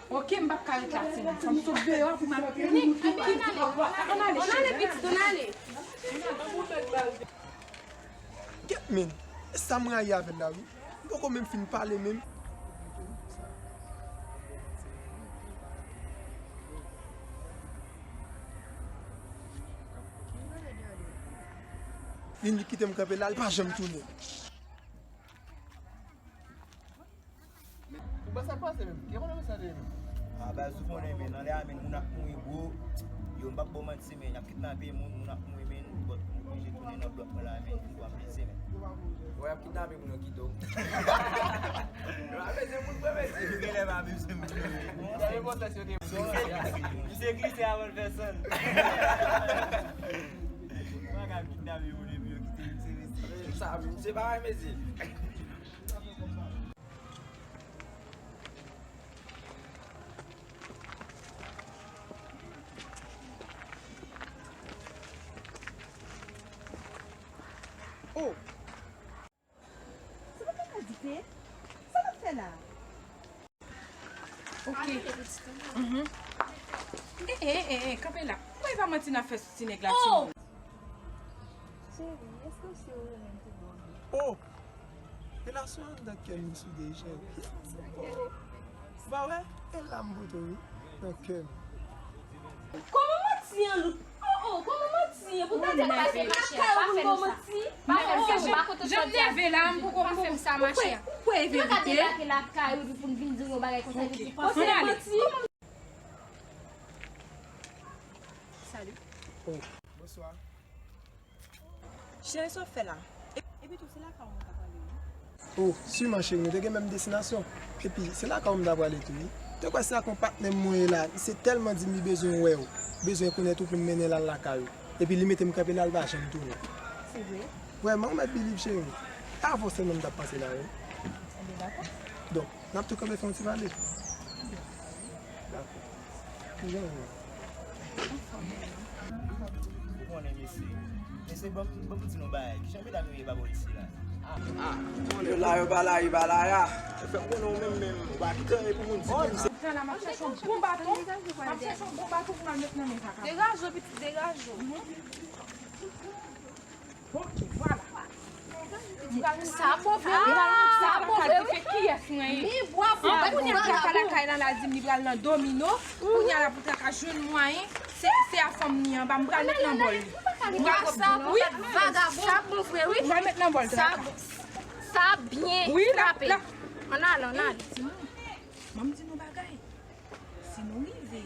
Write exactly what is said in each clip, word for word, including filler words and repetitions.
Ok, m p ap ka ret la, timoun. Fò m sot deyò pou m al. Nik, ann ale, ann ale, pitit, ann ale. Kèt, men, e sa m rayi avè l la, wi. M poko menm fin pale menm. Li, li kite m kanpe la, li pa janm tounen. Ou pa sa pase menm? Ki konnen sa de menm? A baz ou konnen, men nan lè a, men, moun ap mouri, bro. Yo, m p ap ba w manti, men, y ap kidnape moun, moun ap mouri, men, but m oblije tounen nan blòk mwen la, men, m ap pleze, men. Wè, y ap kidnape moun, yo kite w. Yo pa bezwen moun vre, men. Yo genlè pa bezwen moun vre, men. Misye glise avan l fè sèn. Yo pa ka kidnape moun epi yo kite l, se mesye. Sa, se pa mesye. Oh! Se pa kaka dife? Sa l ap fè la? Ok. Mhm. E, e, e, e, kanpe la. Mwen pa manti n ap fè sou ti nèg la, timoun. Cheri, èske w si w renmen m tou bon vre? Oh! Relasyon anndan kè m sou deja. Ou pa wè? E la m pote w, wi. Nan kè m. Kòman manti an lout? Oh, oh, kòman manti an? Poutan te pase lakay ou pou n ba w manti. Pa fè m sa, m pa kontan sa w di a. Jan m nève la, m poko, m poko. Pa fè m sa, machè. Ou kwè e verite? Ou pa ka debake lakay ou pou n vin di w yon bagay konsa epi pou panse se manti. Salut. Oh. Bonswa. Cheri, sa w fè la? E-, epi tou, se lakay ou mwen ta prale, wi. Oh, siman, cheri, nou te gen menm destinasyon. Epi, se lakay ou m ta prale tou, wi. Te kwè se ak yon patnè m mwen ye la. Li se tèlman di m li bezwen wè w, bezwen konnen tou pou m mennen l al lakay ou. Epi, li mete m kanpe la, li pa janm tounen. Se vre? Vrèman, ou mèt believe, cheri. Avan se menm m t ap panse la, wi. Enben, dakò. Donk, n ap tou kanpe fè yon ti pale. Dakò. Kijan ou ye? Ou konnen, mesye. Mesye, ban m, ban m di nou bagay. Kijan medam yo ye pa bò isi la? Ah, ah, ou konnen. Yo la, yo pa la, yo pa la, ya. Fè m konnen ou menm, menm. Ou pa kite anyen pou moun di pou m se. Tan la, m ap chèche yon bon baton. M ap chèche yon bon baton pou m al met nan men kaka. Degaje w, pitit, degaje w. Ok, vwala. Sa bon vre, wi. Sa bon vre, wi. Kiyès mwen ye? Li bwa pou kounye a traka lakay la, la di m li pral nan domino. Kounye a la pou traka jwenn mwayen. Se, se a fanm ni anba, m pral met nan bòl li. M pral sa, wi. Vagabon. Sa bon vre, wi. M pral met nan bòl traka. Sa byen frape. Ann ale, ann ale. Ban m di nou bagay. Si nou rive,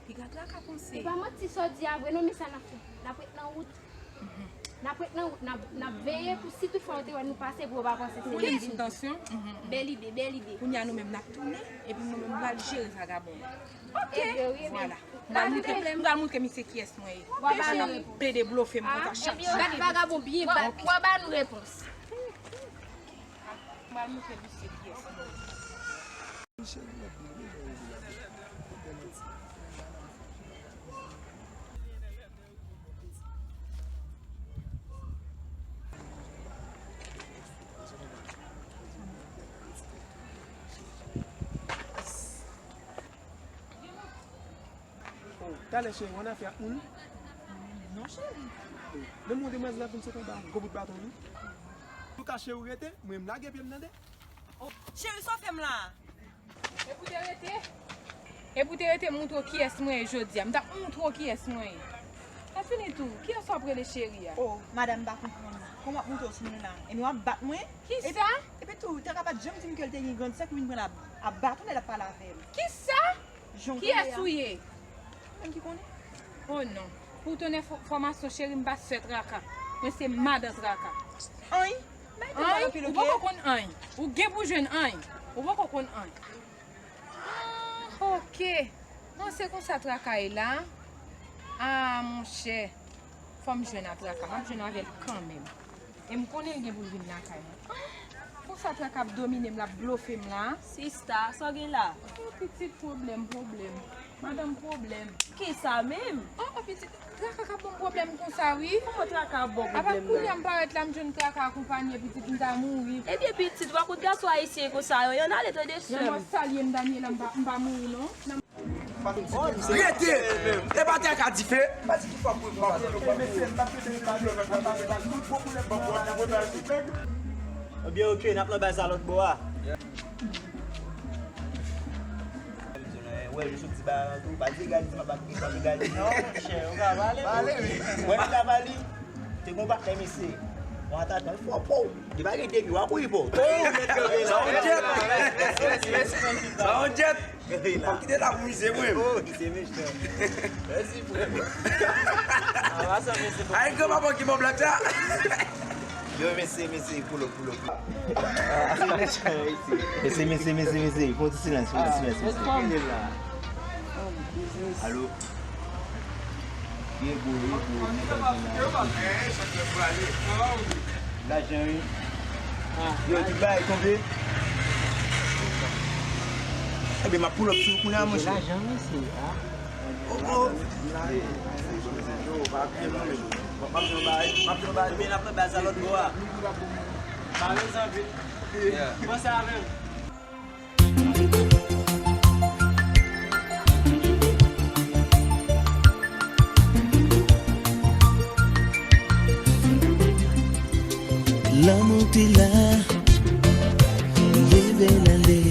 piga traka panse. E pa manti sa w di a vre non, men sa n ap fè? N ap ret nan wout. N ap ret nan wout, n ap, n ap veye pou si tout fwa yo te wè nou pase pou yo pa panse se nou vin. Ou konnen sou tansyon. Bèl ide, bèl ide. Kounye a nou menm n ap tounen, epi nou menm nou pral jere vagabon. Ok. Vwala. M pral montre, m pral montre misye kiyès mwen ye. W a ba nou repons. Pede blofe m konsa chak jou. Gade vagabon byen bat, w a ba nou repons. M pral montre misye kiyès mwen ye. Oh, talè cheri, w annafè ak moun? Non, cheri. Menm yon demwazèl ap vin sot anba gwo bout baton li. Ou kache ou rete, mwen m lage pye m tande. Oh, cheri, sa w fè m la? E pou te rete, e pou te rete m montre w kiyès mwen ye jodi a. M t ap montre w kiyès mwen ye. Sa fini tou, kiyès w ap rele cheri a? Oh, madanm, m pa konprann. Kòman w ap montre w sou moun la? Ebyen w ap bat mwen? Kisa? Epi tou, Traka pa t janm di m ke l te gen grann sè pou vin pran l ap, ap baton lè l ap pale avè m. Kisa? Kiyès ou ye? Ou menm ki konnen. Oh non. Pou w ton enfòmasyon, cheri, m pa sè Traka. Mwen se madan Traka. Anyen? Bay tèt mal anpil, ok? Ou poko konn anyen. Ou gen pou jwenn anyen. Ou poko konn anyen. Ah, ok. Bon, se konsa Traka ye la. Ah, monchè. Fò m jwenn a Traka. M ap jwenn avè l kanmenm. E m konnen l gen pou l vin lakay mwen. Ah, Sa traka ap domine m, l ap blofe m la. Sista, sa w gen la? Oh, pitit pwoblèm, pwoblèm. Madanm pwoblèm. Kisa menm? Oh, oh, pitit, traka k ap ban m pwoblèm konsa, wi. Kòman traka ap ban w pwoblèm la? Apa kounye a m parèt la, m jwenn traka akonpanye, pitit, m ta mouri. Ebyen, pitit, w pa konn gason ayisyen konsa yo, y ann ale tande sè m. Lè mwen salye m, Daniela, m pa, m pa mouri, non. Rete! E pa te ka dife. Ebyen, oke, n ap nan baz la lòt bò a. Wè, nou soti ba tou, pa di egalize, pa, pa, pa egalize. Non, monchè, ou ka pale. Pale, wi. Wè, nou ka pale. Te gon patnè mesye. Yon atakan fò, po. Li pa gen depi, w a kouri, po. Sa yon jet. Sa yon jet. Fòk kite la pou misye, mwen. Oh, misye mechan. Mèsi, frè. Ay, granma, bon, ki bon blòk sa. Yo, mesye, mesye, pull up, pull up. Mesye, mesye, mesye, mesye, fè yon ti silans, fè yon ti silans, mesye. Alo? Ye gwo, ye gwo, nèg la gen lajan. Lajan, wi. Yo, tout bagay tonbe. Ebyen, m ap pull up sou ou kounye a, monchè. Lajan, mesye, a. Oh, oh. Yo, pa ap gen non, men. M ap di yon bagay, m ap di yon bagay. Ebyen, n ap nan baz la lòt bò a. Pa bezwen vit. Panse avè m. Lanmou te la, leve l ale.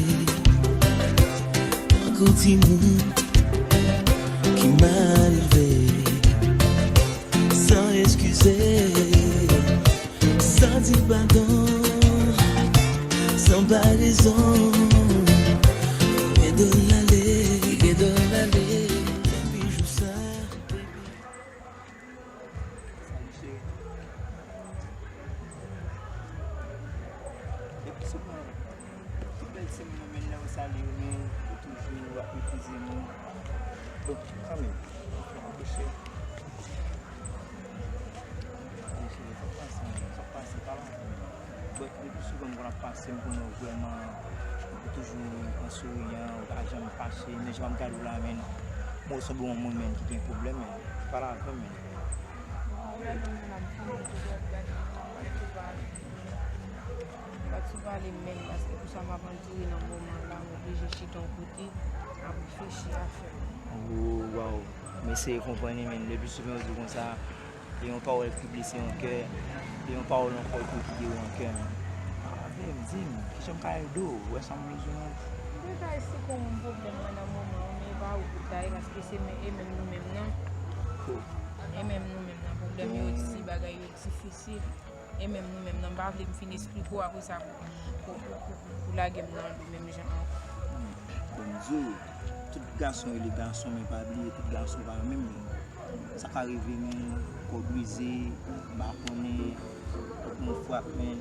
Tankou timoun ki mal elve, san eskize, san di padon, san bay rezon. Kite l ale, kite l ale, depi jou sa. Salut, chérie. Depi sou pran tout bèl ti moun yo, men lè yo salye yo, men yo toujou ap meprize moun. Bon, kanmenm, anpeche. Anpeche, sa k pase, sa k pase, pa la. But, le plus souvent, m konn ap pase, m konnen w vrèman, ou toujou an souriyan, ou pa janm fache, men jan m gade w la, men, mwen sanble yon moun, men, ki gen pwoblèm, men, pale avè m, men. Mwen, mwen, mwen, m ap gade w, m pa t sou pale menm, paske pou sa m ap andire nan moman la, m oblije chita yon kote, ap reflechi afè m. Oh, wow. M eseye konprann li, men le plus souvent, yo di konsa, e yon pawòl ki blese yon kè, e yon pawòl ankò tou ki geri yon kè, men. Avè m, di m, kijan m ka ede w? Ou wè sa m bezwen an? Mwen ka esplike w menm pwoblèm mwen nan moman an, men e pa ou pou ta ye, paske se men, e menm nou menm nan. E menm nou menm nan. Pwoblèm yo di, bagay yo difisil. E menm nou menm nan, m pa vle m fin esplike w, apre sa pou, pou, pou, pou, pou lage m nan do menm jan an. Bon, m di w, tout gason rele gason, men pa bliye, tout gason pa menm. Sa ka rive, men, kò brize, m pa konnen, tankou yon frap, men,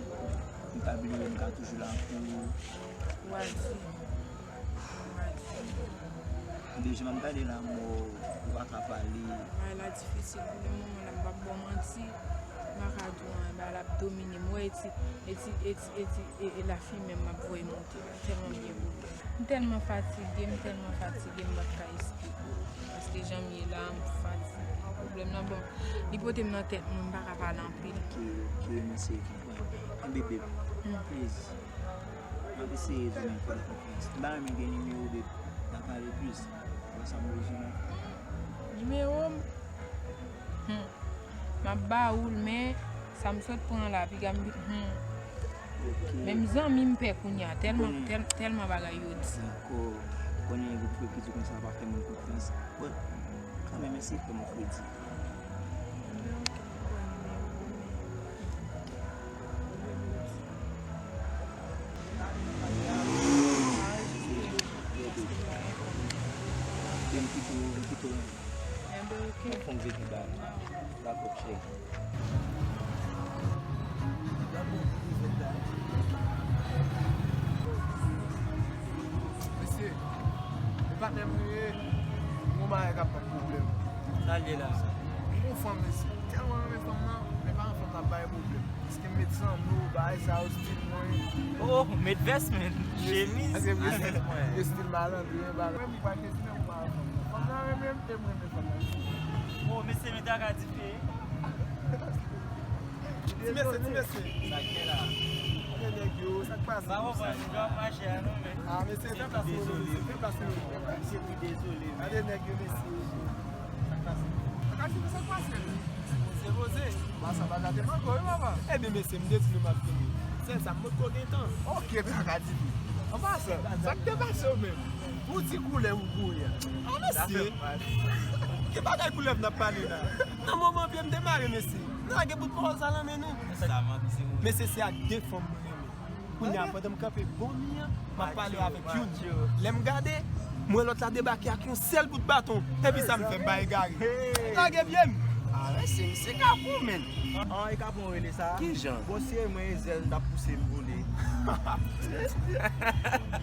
m pa bliye, m ka toujou la pou ou. Ou a di. Ou a di. Ebyen, jan m ap gade la, mò, ou pa ka pale. Bagay la difisil pou le moman la, m p ap ba w manti. M pa ka di w anyen, bagay la ap domine m. Ou wè, e ti, e ti, e ti, e ti, e, e lafimen m ap voye monte la. Tèlman m gen pwoblèm. M tèlman fatige, m tèlman fatige, m p ap ka esplike w. Paske jan m ye la, m fatige. Pwoblèm nan, bon, li pote m nan tèt mwen, m pa ka pale anpil. Ok, ok, m eseye konprann. Kenbe, babe. Hmm. Please. M ap eseye di w, men fè m konfyans. M pa renmen gen nimewo w, babe. N a pale plis. Wè sa m bezwen an. Nimewo m? Hmm. M ap ba ou l, men sa m sot pran la, piga m, hmm. Ok. Menm zanmi m pè kounye a, tèlman, tèl-, tèlman bagay yo di. Dakò. Konnen gen pwòp ki di konsa pa fè moun konfyans. But, kanmenm, eseye fè m yon kredi. Enben, oke. Fè m vin ba. Dakò, cheri. Mesye, e patnè m li ye, m gon bagay k ap ban m pwoblèm. Sa l ye la? M gon fanm, mesye. Tèlman renmen fanm nan, men pa yon fanm nan bay pwoblèm. Paske m met zanno, bagay sa yo, stil mwen. Oh, met vès, men. Chemiz. Paske m gen stil, m gen stil malandren, bagay. Mwen, m pa chezi, men m pa fanm nan. Fanm nan renmen m, e m renmen fanm nan. Oh, mesye, men traka dife. Ti mesye, ti mesye. Sa k gen la? Gade nèg yo, sa k pase? Pa konprann, jan w mache a, non, men. Ah, mesye, fè plas pou nou, mesye, fè plas pou nou. Mesye, pi dezole, men. Gade nèg yo, mesye. Sa k pase? Sa k pase? Sa k pase? Poze, poze. Ba sa pa gate mango, wi, papa. Ebyen, mesye, m te di nou m ap vini. Sèl sa, m potko gen tan. Ok, traka dife. An pasan, sa k te pase w menm? Pou ti koulè ou kouri a. Ah, mesye. Ki bagay koulè n ap pale la? Nan moman pye m te mare, mesye. Nou lage bout pawòl sa nan men nou. Mesye, se ak de fanm mwen renmen. Kounye a, pandan m kanpe bò mi an, m ap pale avèk youn. Lè m gade, m wè lòt la debake ak yon sèl bout baton. Epi sa m fè, m pa egare. Lage pye m. Ah, mesye, se kapon, men. An, e kapon rele sa? Ki jan? Bon, si e mwen, e zèl m t ap pouse m vole.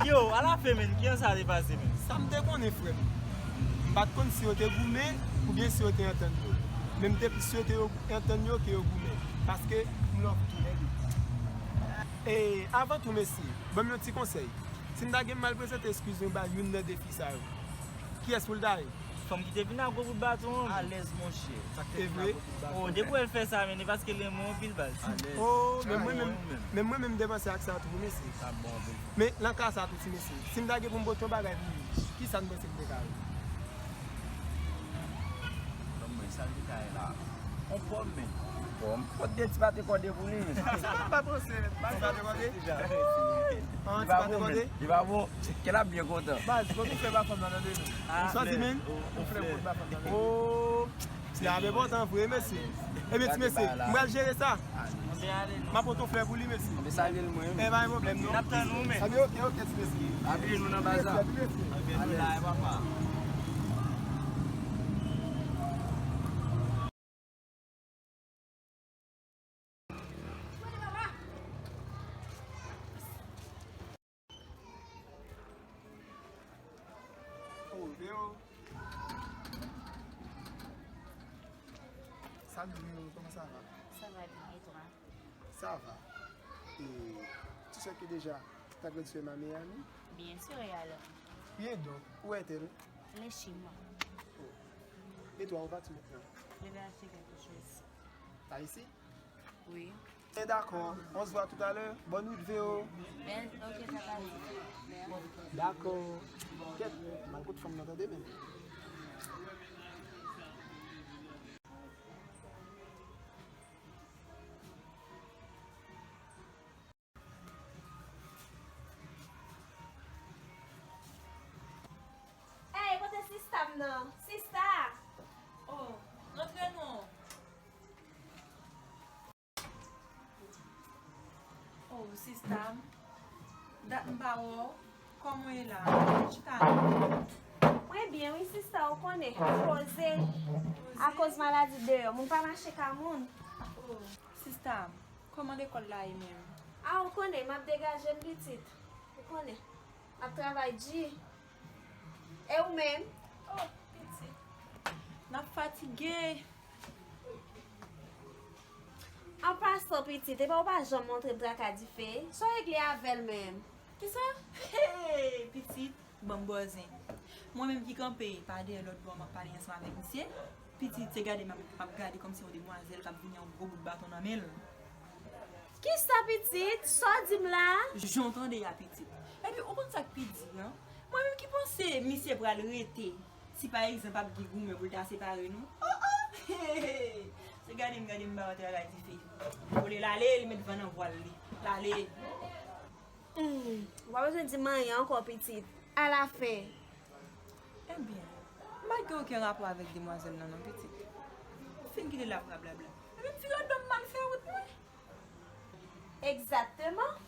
Yo, alafen, men, kijan sa te pase, men? Sa m te konnen, frè m. M pa t konn si yo te goumen oubyen si yo te antann yo. Men m te plis swete yo antann yo ke yo goumen. Paske m love tou lè de. E, avan tou, mesye, ban m yon ti konsèy. Si m ta gen mal prezante eskiz mwen bay youn nan de fi sa yo, kiyès pou l ta ye? Fanm ki te vin ak gwo bout baton an. Alèz, monchè. Sa k te vin ak gwo bout baton. Oh, depi w wè l fè sa, men, e paske l renmen w anpil, baz. Alèz. Oh, men mwen menm, men mwen menm, m te panse ak sa tou, mesye. Sa bon, anpil. Men, nan ka sa tou, ti mesye, si m ta gen pou m pote yon bagay pou li, kisa n panse m te ka ye? Ban mwen, sa l te ka ye la? On pòm, men. Pòm? Pot de ti pate kòde pou li, men. Sa m pa panse, men. Ti pate kòde? An, ti pate kòde? Li pa bon, men. Li pa bon. Kè l ap byen kontan. Baz, fò nou fè ba fanm nan tande nou. Ou sòti, men? Ou flè pou ba fanm nan tande. Oh, se ap enpòtan vre, mesye. Ebyen, ti mesye, m pral jere sa. M ap pote yon flè pou li, mesye. Anben, salye l mwen. E pa gen pwoblèm, non. N ap tann ou, men. Anben, ok, ok, ti mesye. Apiye nou nan baz la. Alèz. Oh, Vero. Salut, Vero, comment ça va? Ça va bien, et toi? Ça va. Et tu sais que déjà, tu as grandi sur ma meilleure amie? Bien sûr, et alors? Bien donc, où est-elle? Elle est chez moi. Oh. Et toi, où vas-tu maintenant? Je vais acheter quelque chose. Par ici? Oui. Eh, d'accord, on se voit tout à l'heure. Bonne route, Vero. Ben, ok, ça va aller. D'accord. Kèt, mal kout fanm nan tande, men. Ey, kote sista m nan? Sista! Oh, rantre non. Oh, sista m. Dat m pa wè w. Kòman w ye la? Chita non. Mwen byen wi sista, ou konnen. Poze. Poze? Akoz maladi deyò. Moun pa mache ka moun. Oh, sista m. Kòman lekòl la ye menm? A, ou konnen, m ap degaje m pitit. Ou konnen. M ap travay di. E ou menm? Oh, pitit. N ap fatige. An pasan, pitit, epa ou pa janm montre m traka dife. Sa w regle avè l menm? Kisa? Hey, pitit. Ban m bòzen. Mwen menm ki kanpe pa dèyè lòt bò, m ap pale ansanm avèk misye. Pitit, se gade m ap, m ap gade kòmsi yon demwazèl k ap vini ak yon gwo bout baton nan men l. Kisa, pitit? Sa w di m la? Jan w tande a, pitit. Epi, ou konn sa k pi di a? Mwen menm ki panse misye pral rete, si pa egzanp ap gen goumen pou l ta separe nou. Oh, oh! Se gade m, gade m ba w travay dife. Kole l ale, li met van nan vwal li. L ale. Hmm, ou pa bezwen di m anyen ankò, pitit. Alafen. Ebyen, m pa t gen okenn rapò avèk demwazèl lan non, pitit. Ou fin kite l ap rablabla. Ebyen, m fin radòm mal fè wout mwen. Egzakteman.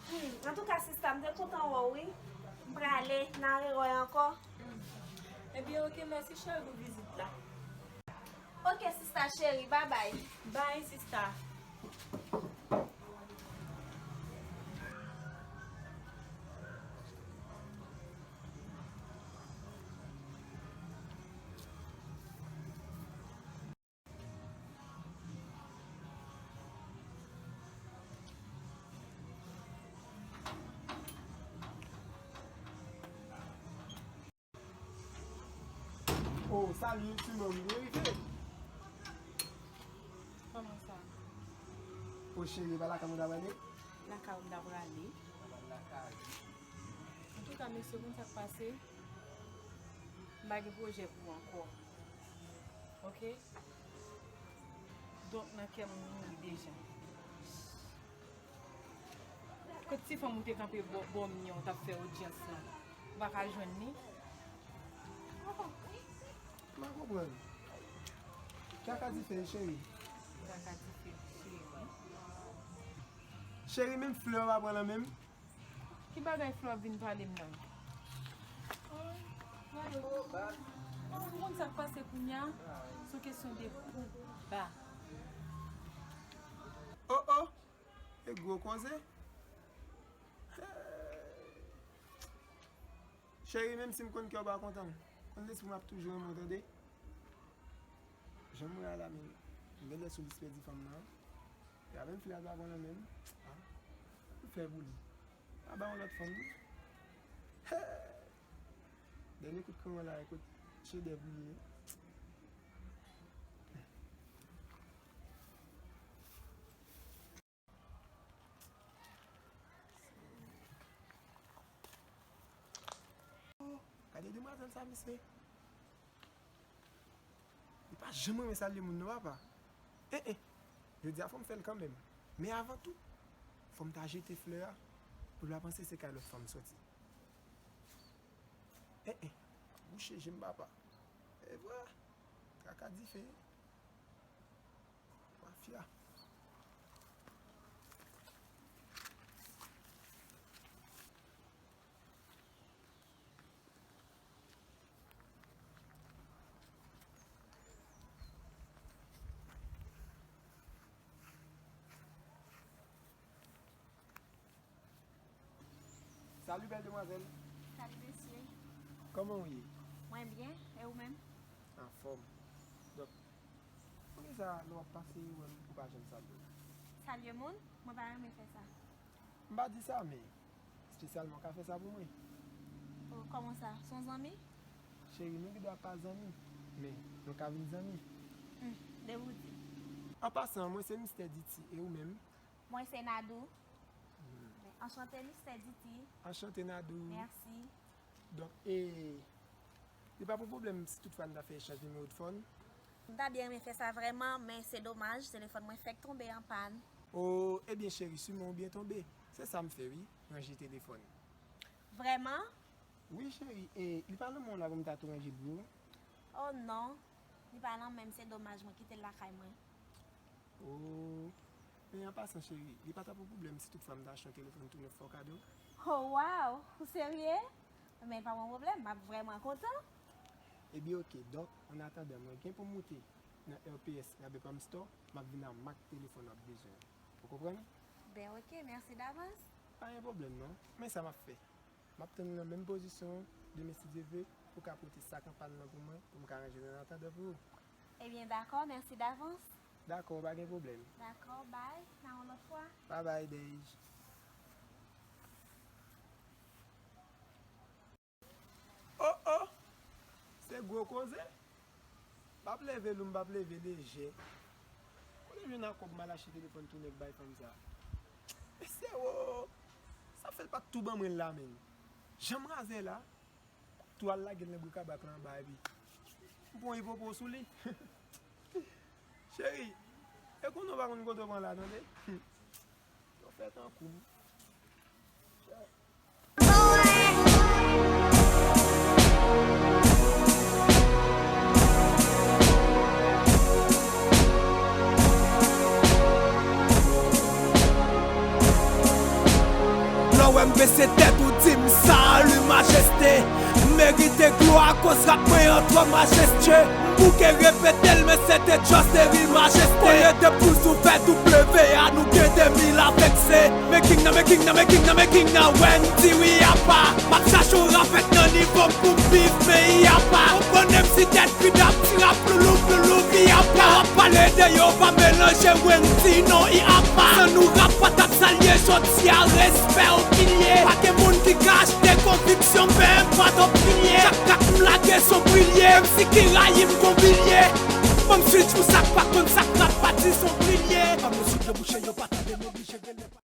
Hmm, antouka, sista, m te kontan wè w, wi. M prale, n a rewè ankò. Hmm. Ebyen, oke, mèsi, cheri, pou vizit la. Oke, sista cheri, babay. Bay, sista. Oh, salut, ti manm, mwen rive. Kòman sa? Oh, cheri, pa lakay mwen ta prale? Lakay ou m ta prale. Antouka, mesye, konn sa k pase? M pa gen pwojè pou ou ankò. Oke? Donk, nan kè m, ou mouri deja. Kot ti fanm ou te kanpe bò, bò mi an, ou t ap fè odyans lan? Ou pa ka jwenn li? M pa konprann. Kaka dife, cheri. Kaka dife, cheri. Cheri, menm flè w pa pran nan men m. Ki bagay flè w ap vin pale m nan? Ou konn sa k pase kounye a? Se yon kesyon de kou ba. Oh, oh! E gwo koze. Cheri, menm si m konn kè w pa kontan, konn lespri m ap toujou renmen w, tande? Jan m wè a la, men, m genlè sou lis pèdi fanm nan. E a menm flè a pa pran nan men m. Ah, m fè pou li. A ba yon lòt fanm, wi. Dènye kout krayon la, e kot chedèv li ye. Gade demwazèl sa, mesye. Li pa janm renmen salye moun non, papa. Eh, eh. Jodi a fò m fè l kanmenm. Men avan tou, fò m ta jete flè a pou l pa panse se kay lòt fanm soti. Eh, eh. Bouche je m, papa. E vre. Kaka dife. Mafya. Salut, bèl demwazèl. Salut, mesye. Kòman w ye? Mwen byen, e ou menm? Anfòm. Donk, poukisa lè w ap pase, ou wè m, ou pa janm salye m? Salye moun? Mwen pa renmen fè sa. M pa di sa, men espesyalman w ka fè sa pou mwen. Oh, kòman sa? Se yon zanmi? Cheri, nou gendwa pa zanmi, men nou ka vin zanmi. Hmm, depi w di. An pasan, mwen se Mistè Diti, e ou menm? Mwen se Nadou. Hmm. Anchante, Mistè Diti. Anchante, Nadou. Mèsi. Donk, e, li pa pou pwoblèm si toutfwa n ta fè echanj nimewo telefòn? M ta byen renmen fè sa vrèman, men se domaj, telefòn mwen fèk tonbe an pàn. O, ebyen, cheri, siman ou byen tonbe. Se sa m fè, wi, ranje telefòn. Vrèman? Wi, cheri, e, li pa nan men w la pou m ta tou ranje l pou ou? O non, li pa nan men m, se domaj, mwen kite l lakay mwen. Oh, men an pasan, cheri, li pa ta pou pwoblèm si toutfwa m ta achte yon telefòn tou nèf fè w kado. Oh, wow! Ou serye? Men pa pran pwoblèm, m ap vrèman kontan. Ebyen, oke. Donk, an atandan, mwen gen pou m moute nan R P S Rabe Palm Store, m ap vin ak mak telefòn w ap bezwen. Ou konprann? Ben, oke, mèsi davans. Pa gen pwoblèm, non. Men sa m ap fè. M ap tann ou nan menm pozisyon an, demen si Dye vle, pou w ka pote sak an pàn nan pou mwen, pou m ka ranje l an atandan pou ou. Ebyen, dakò, mèsi davans. Dakò, pa gen pwoblèm. Dakò, bye, nan yon lòt fwa. Babay, Dej. Oh, oh! Se gwo koze. M p ap leve lou, m p ap leve lejè. Kote m jwenn ak kòb m al achte telefòn tou nèf bay fanm sa? Mesye wo! Sa fè l pa t tou ban mwen l la menm. Jan m razè la, tou al lage l nan brikabrak la anba epi m pran ipopo sou li. Cheri, e konnen w pa konn kote w pran la, tande? Yo fè tankou m. Lè w wè m bese tèt, ou di m, "Salut, majeste." M merite glwa akoz rap mwen an twò majestye. M bouke repete l, men se te just a rire, majeste. Olye de blues ou fè W A, nou gen de mil avèk se. Making nan, making nan, making nan, making nan, Wendy, wi, apa. M ap chache yon rap fèt nan nivo m pou m viv peyi apa. Ou konnen m si tèt vid ap ti rap loulou, loulou, vi apa. Lè w ap pale de yo, pa melanje Wendy, non, i apa. San nou rap pa t ap salye jodi a, respè o pilye. Pa gen moun ki ka achte konviksyon, men pa twòp pilye. Chak, chak Lage son brilye, m si ki rayi m gon bilye. Ban m switch pou sa k pa konn sa k rap pa di son brilye. Ban m yon switch de bouche yo pa